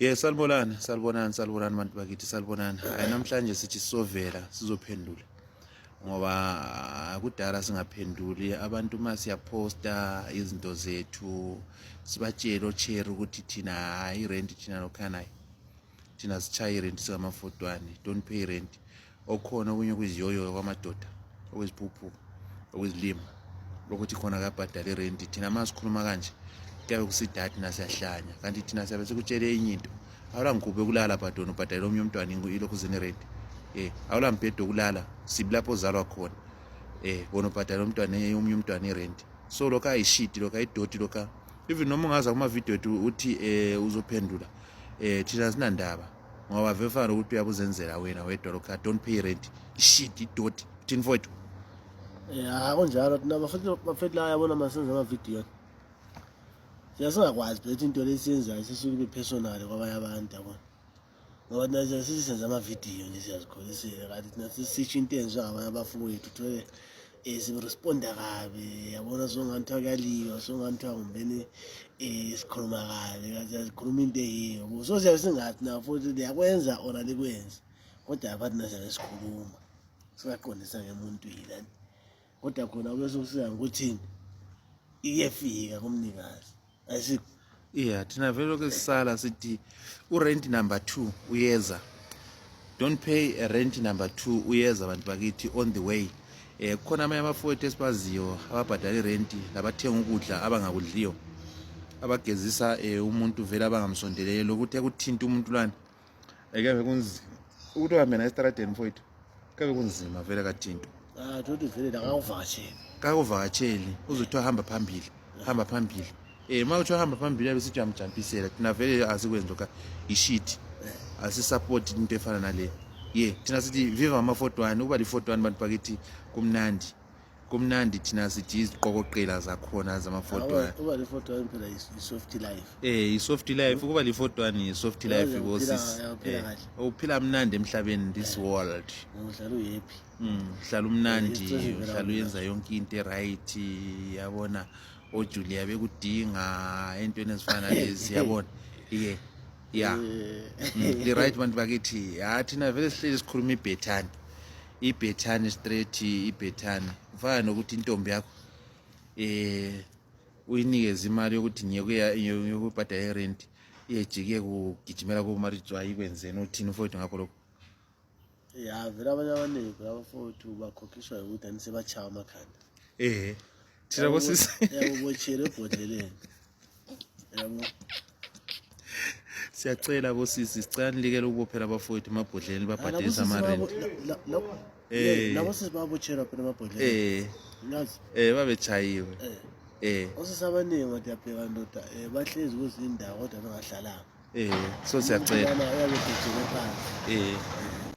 Ye salibonani, salibonani, salibonani bantu bakithi, salibonani. Hayi namhlanje sithi sovela sizophendula. Ngoba kudala singaphenduli abantu uma siyaposta izinto zethu sibatshele ocherry ukuthi thina hayi rent thina lokhana thina sitshaye irent singamafotwane, don't pay rent. Okhona okunye okuyiziyoyoyo kwamadoda, okuyiziphuphu, okuyizilima ukuthi khona akabhadala irenti. Thina uma sikhuluma kanje kuyabe kusidati thina siyahlanya, kanti thina siyabe sikutshele enye into. Awula ngikuphi yokulala but wena ubhadalela omunye umntwana ilokhu zine rent. Awula mbhedo wokulala sibi lapho ozalwa khona. Wena ubhadala umntwana omunye umntwana irent. So lokho ayishidi, lokho ayidoti, lokho even noma ungaza kuma-video ethu uthi uzophendula, thina sinandaba ngoba vele fana nokuthi uyabuzenzela wena wedwa lokho. Don't pay rent, ishidi, idoti. Thini mfowethu? Ya, kunjalo. Thina bafethu, bafethu la, yabona masenza amavidiyo siya singakwazi phela ukuthi into lesiyenzayo sisuke ibe personal kwabanye abantu, yabona, ngoba thina siya sithi senza amavidiyo nje siyazikholisela, kanti thina sisitsho into enziwa ngabanye abafowethu, uthole siresponda kabi, yabona, songani kuthiwa kuyaliwa, songani kuthiwa kumbeni sikhuluma kabi, kanti siyazikhuluma into eyiyo. So siyabe singathi na futhi liyakwenza or alikwenzi, kodwa apha thina siyabe sikhuluma singaqondisa ngemuntwini lani, kodwa khona kube sokusiza ngokuthini iyefika kumnikazi, ayisikho. Yeah, thina vele lokhu sisala sithi urent number 2 uyeza. Don't pay a rent number 2 uyeza bantu bakithi, on the way. Kukhona amanye abafowethu esibaziyo ababhadala irenti labathenga ukudla abangakudliyo, abagezisa umuntu vele abangamsondeleli, lokuthi ekuthinta umuntu lwana ekuyabe kunzima ukuthi uhambe naye esitaradeni mfowethu, kuyabe kunzima vele kathinto. Ah, thothi vele akakuvakatsheli. Kakuvakatsheli, uzothiwa hamba phambili, hamba phambili. Uma uthiwa hamba phambili yabe sithi uyamjampisela. Thina vele asikwenzi lokha, ishit, asisupport into efana nale. Ye thina sithi viva ama-41, ukuba li-41 bantu bakithi kumnandi, kumnandi. Thina sithi iziqokoqela zakhona zama-41. Uba le-41 phela i-soft life. I-soft life, ukuba li-41 i-soft life. Uyazi, bosisi. Uyaphila kahle. Uphila mnandi emhlabeni, this world. Uhlala uhappy. Uhlala umnandi. Stress ivela uhlala kumnandi. Uyenza yonke into eright, yabona, oJulia bekudinga entweni ezifana nalezi, yabona. Ye ya, li-right bantu bakithi. Ya, thina vele sihleli sikhuluma ibhethane, ibhethane straight, ibhethane. Kufana nokuthi intombi yakho uyinikeze imali yokuthi ngiyekuya yokubhadala irent, iyejike kugijimela kumaritswayi, ikwenzeni? Uthini mfowethu ngakho lokho? Ya, vele abanye abaningi phela abafowethu bakhokhiswa ukuthi ani sebatshaya amakhanda. Thina bosisi Yabo, botshele ebhodleleni, yabo. Siyacela bosisi, sicela nilikele ukubophela abafowethu emabhodleleni, babhadalise amarent. Labo sisi bayabotshelwa phela emabhodleleni. Ngazi. Babechayiwe. Osisi abaningi ngathi yabheka ndoda, bahlezi kwezinye indawo kodwa bengahlalanga. So siyacela. Lana uyabe egijime phansi.